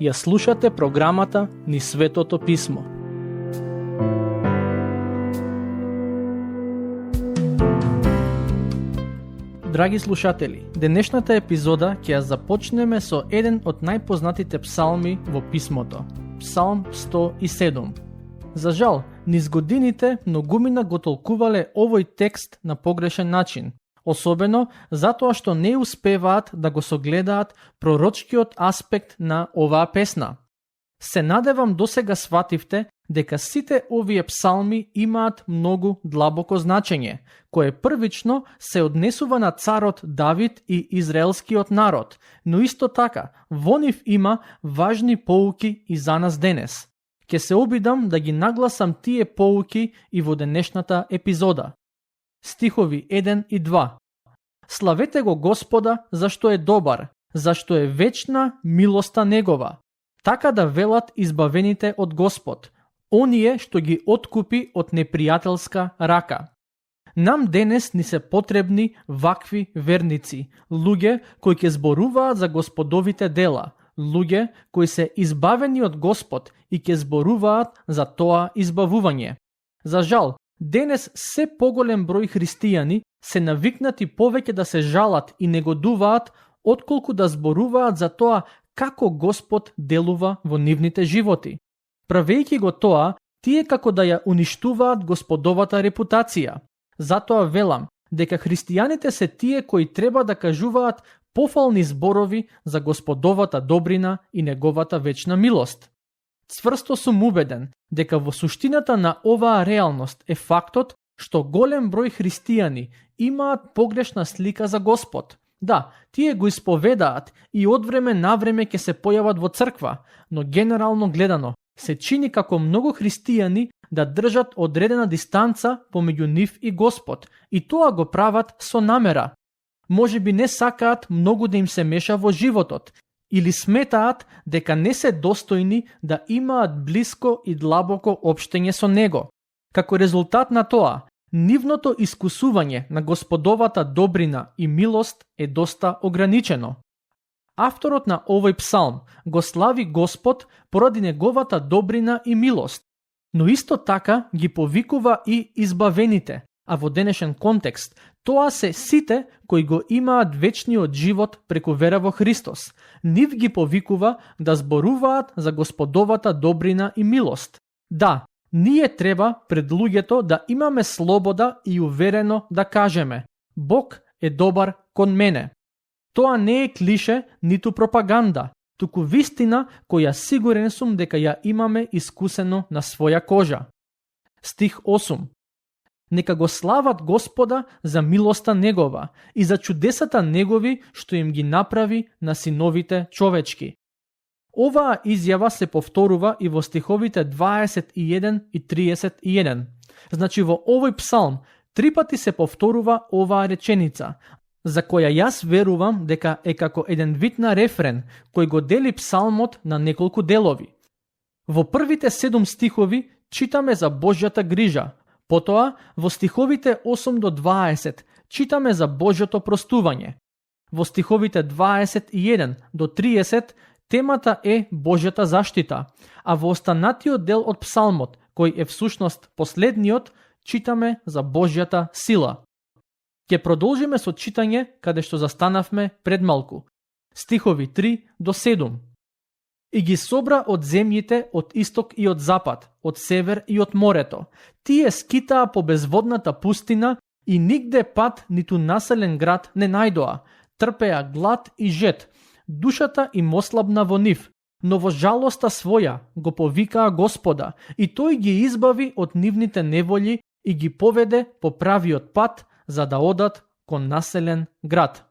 Ја слушате програмата Низ Светото Писмо. Драги слушатели, денешната епизода ќе ја започнеме со еден од најпознатите псалми во Писмото, Псалм 107. За жал, низ годините многумина го толкувале овој текст на погрешен начин, особено затоа што не успеваат да го согледаат пророчкиот аспект на оваа песна. Се надевам досега свативте дека сите овие псалми имаат многу длабоко значење, кое првично се однесува на царот Давид и израелскиот народ, но исто така во нив има важни поуки и за нас денес. Ке се обидам да ги нагласам тие поуки и во денешната епизода. Стихови 1 и 2. Славете го Господа, зашто е добар, зашто е вечна милоста негова. Така да велат избавените од Господ, оние што ги откупи од непријателска рака. Нам денес ни се потребни вакви верници, луѓе кои ќе зборуваат за Господовите дела, луѓе кои се избавени од Господ и ќе зборуваат за тоа избавување. За жал, денес се поголем број христијани се навикнати повеќе да се жалат и негодуваат, отколку да зборуваат за тоа како Господ делува во нивните животи. Правејќи го тоа, тие како да ја уништуваат Господовата репутација. Затоа велам дека христијаните се тие кои треба да кажуваат пофални зборови за Господовата добрина и неговата вечна милост. Цврсто сум убеден дека во суштината на оваа реалност е фактот што голем број христијани имаат погрешна слика за Господ. Да, тие го исповедаат и од време на време ќе се појават во црква, но генерално гледано се чини како многу христијани да држат одредена дистанца помеѓу нив и Господ, и тоа го прават со намера. Може би не сакаат многу да им се меша во животот, или сметаат дека не се достојни да имаат блиско и длабоко општење со Него. Како резултат на тоа, нивното искусување на Господовата добрина и милост е доста ограничено. Авторот на овој псалм го слави Господ поради неговата добрина и милост, но исто така ги повикува и избавените, а во денешен контекст тоа се сите кои го имаат вечниот живот преку вера во Христос. Нив ги повикува да зборуваат за Господовата добрина и милост. Да, ние треба пред луѓето да имаме слобода и уверено да кажеме: Бог е добар кон мене. Тоа не е клише ниту пропаганда, туку вистина која сигурен сум дека ја имаме искусено на своја кожа. Стих 8. Нека го слават Господа за милоста негова и за чудесата негови што им ги направи на синовите човечки. Оваа изјава се повторува и во стиховите 21 и 31. Значи во овој псалм 3 пати се повторува оваа реченица, за која јас верувам дека е како еден вид на рефрен кој го дели псалмот на неколку делови. Во првите 7 стихови читаме за Божјата грижа, потоа во стиховите 8 до 20 читаме за Божјото простување. Во стиховите 21 до 30 темата е Божјата заштита, а во останатиот дел од псалмот, кој е всушност последниот, читаме за Божјата сила. Ќе продолжиме со читање каде што застанавме пред малку. Стихови 3 до 7. И ги собра од земјите од исток и од запад, од север и од морето. Тие скитаа по безводната пустина и нигде пат ниту населен град не најдоа. Трпеа глад и жет. Душата им ослабна во нив, но во жалоста своја го повикаа Господа и тој ги избави од нивните неволји и ги поведе по правиот пат за да одат кон населен град.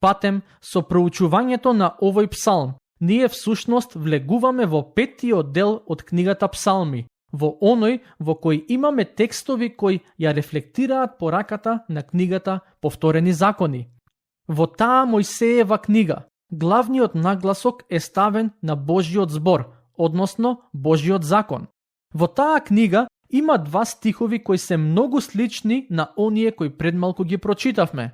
Патем со проучувањето на овој псалм, ние всушност влегуваме во 5-тиот дел од книгата Псалми, во оној во кој имаме текстови кои ја рефлектираат пораката на книгата Повторени закони. Во таа Мојсеева книга, главниот нагласок е ставен на Божјиот збор, односно Божјиот закон. Во таа книга Има два стихови кои се многу слични на оние кои предмалку ги прочитавме.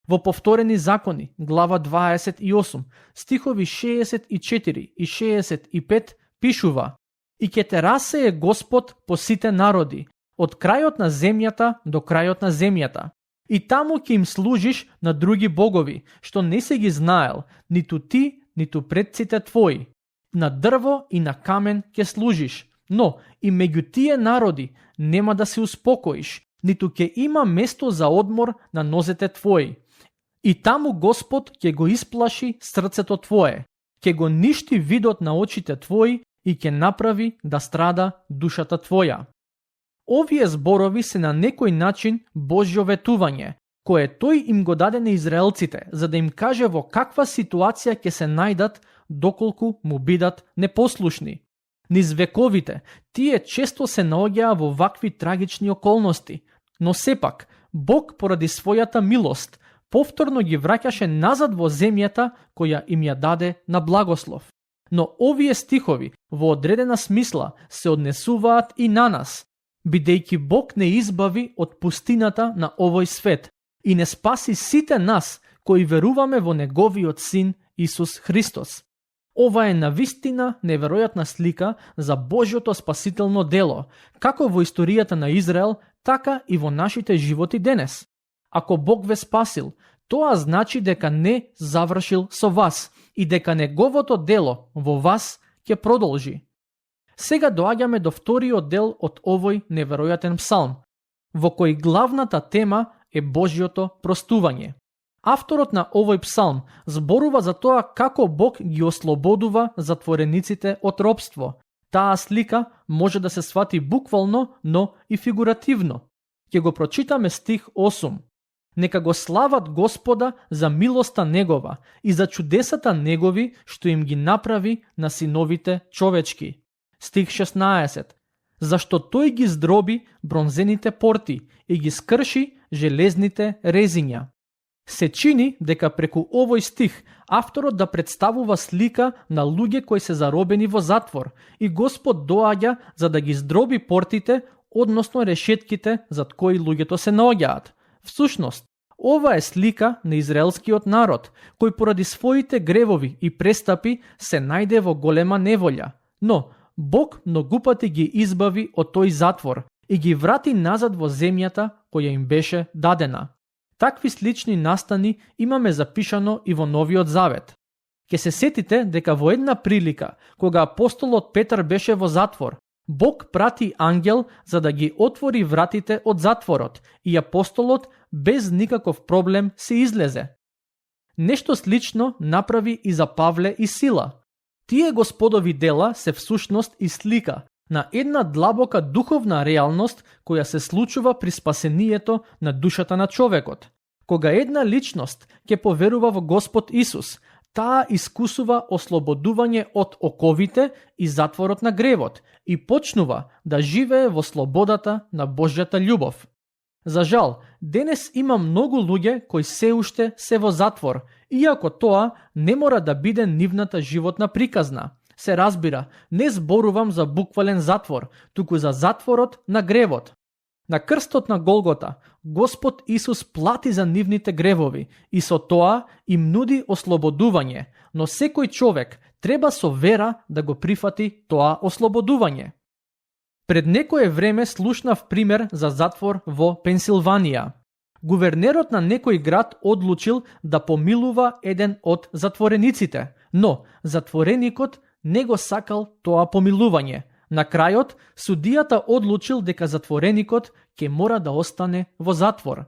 Во Повторени закони, глава 28, стихови 64 и 65 пишува: „И ќе те расее Господ по сите народи, од крајот на земјата до крајот на земјата. И таму ќе им служиш на други богови, што не се ги знаел, ниту ти, ниту предците твои. На дрво и на камен ќе служиш, но и меѓу тие народи нема да се успокоиш, ниту ќе има место за одмор на нозете твои. И таму Господ ќе го исплаши срцето твое, ќе го ништи видот на очите твои и ќе направи да страда душата твоја.“ Овие зборови се на некој начин Божјо ветување, кое тој им го даде на израелците, за да им каже во каква ситуација ќе се најдат доколку му бидат непослушни. Низ вековите, тие често се наоѓаа во вакви трагични околности, но сепак, Бог поради својата милост, повторно ги враќаше назад во земјата која им ја даде на благослов. Но овие стихови во одредена смисла се однесуваат и на нас, бидејќи Бог не избави од пустината на овој свет и не спаси сите нас кои веруваме во Неговиот Син Исус Христос. Ова е навистина неверојатна слика за Божјото спасително дело, како во историјата на Израел, така и во нашите животи денес. Ако Бог ве спасил, тоа значи дека не завршил со вас и дека Неговото дело во вас ќе продолжи. Сега доаѓаме до вториот дел од овој неверојатен псалм, во кој главната тема е Божјото простување. Авторот на овој псалм зборува за тоа како Бог ги ослободува затворениците од робство. Таа слика може да се свати буквално, но и фигуративно. Ќе го прочитаме стих 8. „Нека го слават Господа за милоста Негова и за чудесата Негови што им ги направи на синовите човечки.“ Стих 16. „Зашто тој ги здроби бронзените порти и ги скрши железните резиња.“ Се чини дека преку овој стих авторот да представува слика на луѓе кои се заробени во затвор и Господ доаѓа за да ги здроби портите, односно решетките зад кои луѓето се наоѓаат. Всушност, ова е слика на израелскиот народ, кој поради своите гревови и престапи се најде во голема неволја. Но Бог многу пати ги избави од тој затвор и ги врати назад во земјата која им беше дадена. Такви слични настани имаме запишано и во Новиот Завет. Ке се сетите дека во една прилика, кога апостолот Петар беше во затвор, Бог прати ангел за да ги отвори вратите од затворот и апостолот без никаков проблем се излезе. Нешто слично направи и за Павле и Сила. Тие Господови дела се всушност и слика на една длабока духовна реалност која се случува при спасението на душата на човекот. Кога една личност ќе поверува во Господ Исус, таа искусува ослободување од оковите и затворот на гревот и почнува да живее во слободата на Божјата љубов. За жал, денес има многу луѓе кои се уште се во затвор, иако тоа не мора да биде нивната животна приказна. Се разбира, не зборувам за буквален затвор, туку за затворот на гревот. На крстот на Голгота, Господ Исус плати за нивните гревови и со тоа им нуди ослободување, но секој човек треба со вера да го прифати тоа ослободување. Пред некое време слушнав пример за затвор во Пенсилванија. Гувернерот на некој град одлучил да помилува еден од затворениците, но затвореникот не го сакал тоа помилување. На крајот, судијата одлучил дека затвореникот ќе мора да остане во затвор.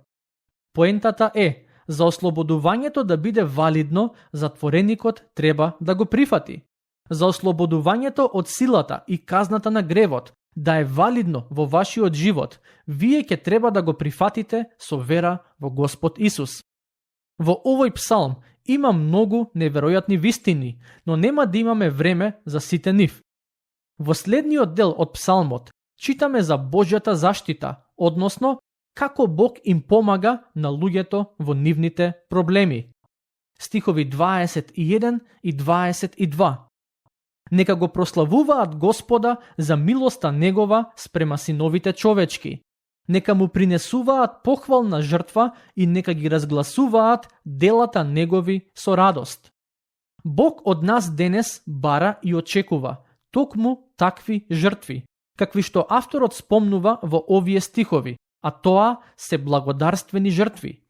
Поентата е, за ослободувањето да биде валидно, затвореникот треба да го прифати. За ослободувањето од силата и казната на гревот да е валидно во вашиот живот, вие ќе треба да го прифатите со вера во Господ Исус. Во овој псалм има многу неверојатни вистини, но нема да имаме време за сите нив. Во следниот дел од псалмот читаме за Божјата заштита, односно како Бог им помага на луѓето во нивните проблеми. Стихови 21 и 22. Нека го прославуваат Господа за милоста негова спрема синовите човечки. Нека му принесуваат похвална жртва и нека ги разгласуваат делата негови со радост. Бог од нас денес бара и очекува токму такви жртви, какви што авторот спомнува во овие стихови, а тоа се благодарствени жртви.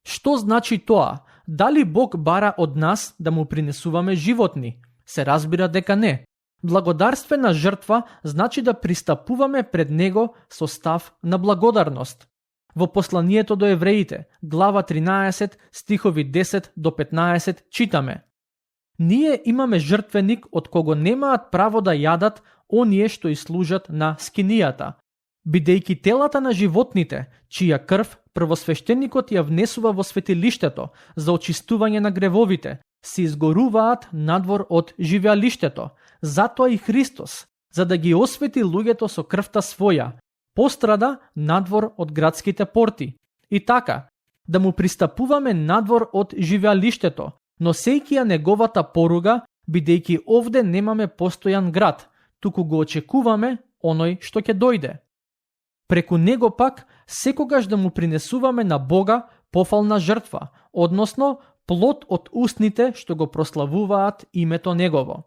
Што значи тоа? Дали Бог бара од нас да му принесуваме животни? Се разбира дека не. Благодарствена жртва значи да пристапуваме пред Него со став на благодарност. Во посланието до евреите, глава 13, стихови 10 до 15 читаме: Ние имаме жртвеник од кого немаат право да јадат оние што и служат на скинијата, бидејќи телата на животните, чија крв првосвещеникот ја внесува во светилиштето за очистување на гревовите, се изгоруваат надвор од живеалиштето. Затоа и Христос, за да ги освети луѓето со крвта своја, пострада надвор од градските порти. И така, да му пристапуваме надвор од живеалиштето, носејќи ја неговата поруга, бидејќи овде немаме постојан град, туку го очекуваме оној што ќе дојде. Преку него пак секогаш да му принесуваме на Бога пофална жртва, односно плод од устните што го прославуваат името негово.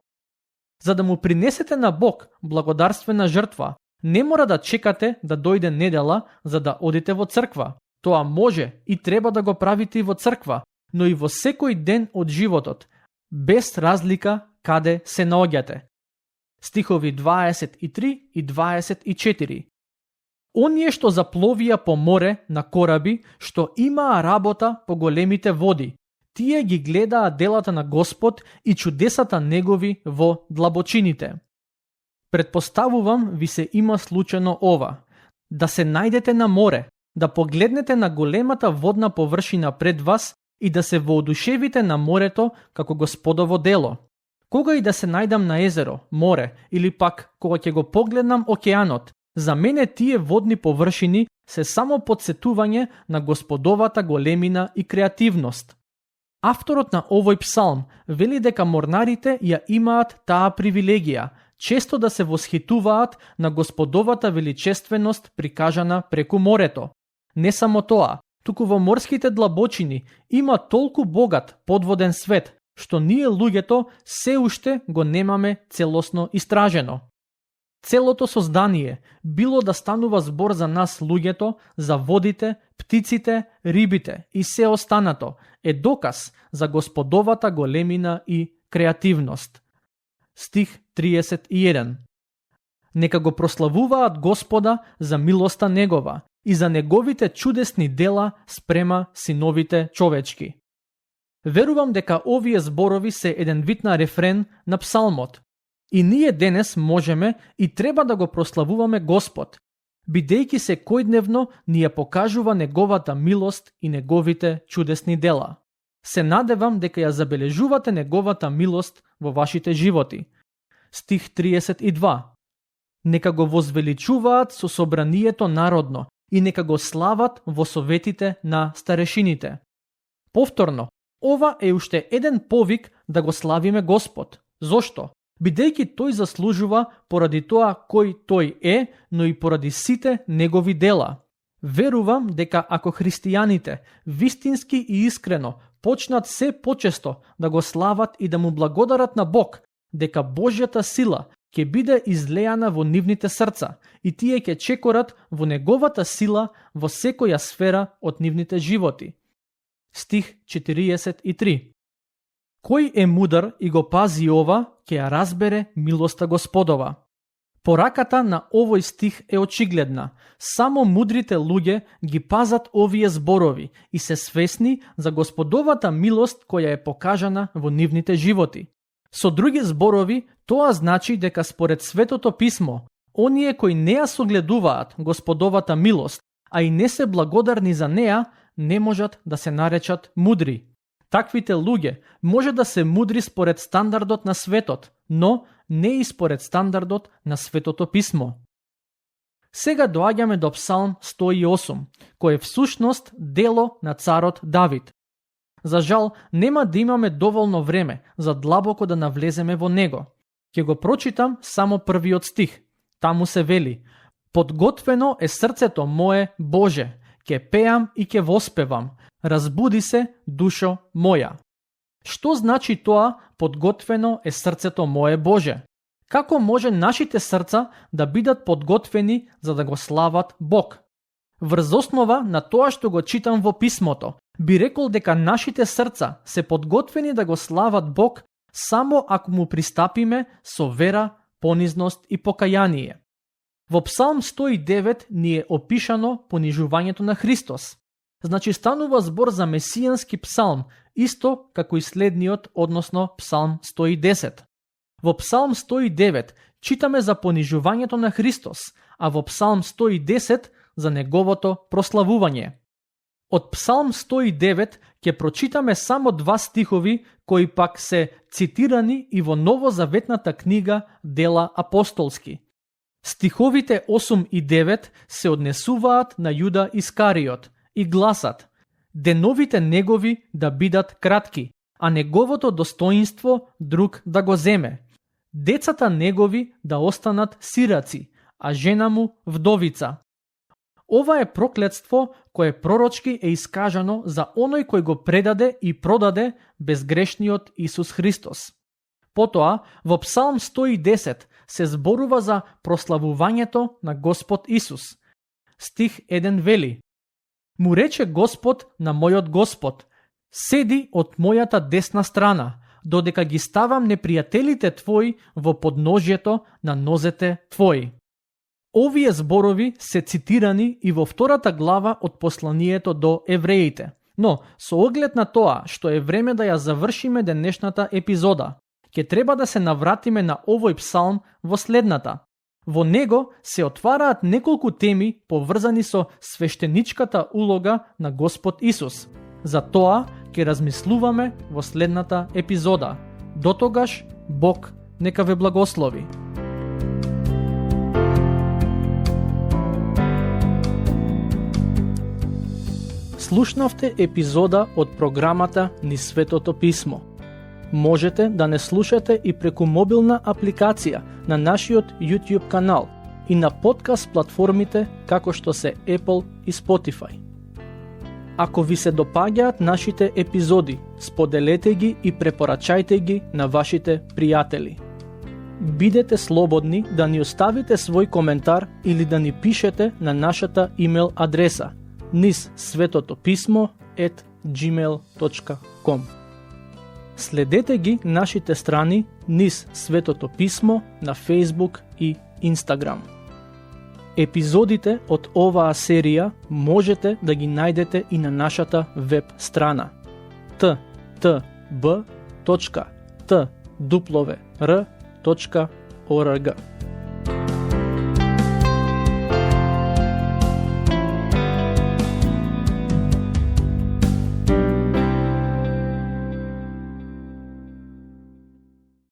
За да му принесете на Бог благодарствена жртва, не мора да чекате да дојде недела за да одите во црква. Тоа може и треба да го правите и во црква, но и во секој ден од животот, без разлика каде се наоѓате. Стихови 23 и 24. Оние што запловија по море на кораби, што имаа работа по големите води, тие ги гледаа делата на Господ и чудесата негови во длабочините. Предпоставувам ви се има случајно ова: да се најдете на море, да погледнете на големата водна површина пред вас и да се воодушевите на морето како Господово дело. Кога и да се најдам на езеро, море или пак кога ќе го погледнам океанот, за мене тие водни површини се само подсетување на Господовата големина и креативност. Авторот на овој псалм вели дека морнарите ја имаат таа привилегија, често да се восхитуваат на Господовата величественост прикажана преку морето. Не само тоа, туку во морските длабочини има толку богат подводен свет, што ние луѓето се уште го немаме целосно истражено. Целото создание, било да станува збор за нас луѓето, за водите, птиците, рибите и се останато, е доказ за Господовата големина и креативност. Стих 31. Нека го прославуваат Господа за милоста негова и за неговите чудесни дела спрема синовите човечки. Верувам дека овие зборови се еден вид на рефрен на псалмот. И ние денес можеме и треба да го прославуваме Господ, бидејќи секојдневно ни ја покажува неговата милост и неговите чудесни дела. Се надевам дека ја забележувате неговата милост во вашите животи. Стих 32. Нека го возвеличуваат со собранието народно и нека го слават во советите на старешините. Повторно, ова е уште еден повик да го славиме Господ. Зошто? Бидејќи тој заслужува поради тоа кој тој е, но и поради сите негови дела. Верувам дека ако христијаните вистински и искрено почнат се почесто да го слават и да му благодарат на Бог, дека Божјата сила ќе биде излејана во нивните срца и тие ќе чекорат во неговата сила во секоја сфера од нивните животи. Стих 43. Кој е мудар и го пази ова, ќе ја разбере милоста Господова. Пораката на овој стих е очигледна. Само мудрите луѓе ги пазат овие зборови и се свесни за Господовата милост која е покажана во нивните животи. Со други зборови, тоа значи дека според Светото Писмо, оние кои не ја согледуваат Господовата милост, а и не се благодарни за неа, не можат да се наречат мудри. Таквите луѓе може да се мудри според стандардот на светот, но не и според стандардот на Светото Писмо. Сега доаѓаме до Псалм 108, кој е всушност дело на царот Давид. За жал, нема да имаме доволно време за длабоко да навлеземе во него. Ќе го прочитам само првиот стих. Таму се вели: Подготвено е срцето мое, Боже, ќе пеам и ќе воспевам. Разбуди се, душо моја. Што значи тоа подготвено е срцето мое, Боже? Како може нашите срца да бидат подготвени за да го слават Бог? Врз основа на тоа што го читам во писмото, би рекол дека нашите срца се подготвени да го слават Бог само ако му пристапиме со вера, понизност и покаяние. Во Псалм 109 ни е опишано понижувањето на Христос. Значи станува збор за месијански псалм, исто како и следниот, односно Псалм 110. Во Псалм 109 читаме за понижувањето на Христос, а во Псалм 110 за неговото прославување. Од Псалм 109 ќе прочитаме само 2 стихови кои пак се цитирани и во новозаветната книга Дела апостолски. Стиховите 8 и 9 се однесуваат на Јуда Искариот и гласат: деновите негови да бидат кратки, а неговото достоинство друг да го земе. Децата негови да останат сираци, а жена му вдовица. Ова е проклетство кое пророчки е искажано за оној кој го предаде и продаде безгрешниот Исус Христос. Потоа, во Псалм 110 се зборува за прославувањето на Господ Исус. Стих 1 вели: Му рече Господ на мојот Господ: седи од мојата десна страна, додека ги ставам непријателите твои во подножјето на нозете твои. Овие зборови се цитирани и во втората глава од посланието до евреите. Но, со оглед на тоа што е време да ја завршиме денешната епизода, ќе треба да се навратиме на овој псалм во следната. Во него се отвараат неколку теми поврзани со свештеничката улога на Господ Исус. За тоа ќе размислуваме во следната епизода. Дотогаш, Бог нека ве благослови. Слушнавте епизода од програмата Низ Светото Писмо. Можете да не слушате и преку мобилна апликација на нашиот YouTube канал и на подкаст платформите како што се Apple и Spotify. Ако ви се допаѓаат нашите епизоди, споделете ги и препорачајте ги на вашите пријатели. Бидете слободни да ни оставите свој коментар или да ни пишете на нашата имейл адреса nizsvetotopисmo@gmail.com. Следете ги нашите страни Низ Светото Писмо на Facebook и Instagram. Епизодите од оваа серија можете да ги најдете и на нашата веб страна ttb.twr.org.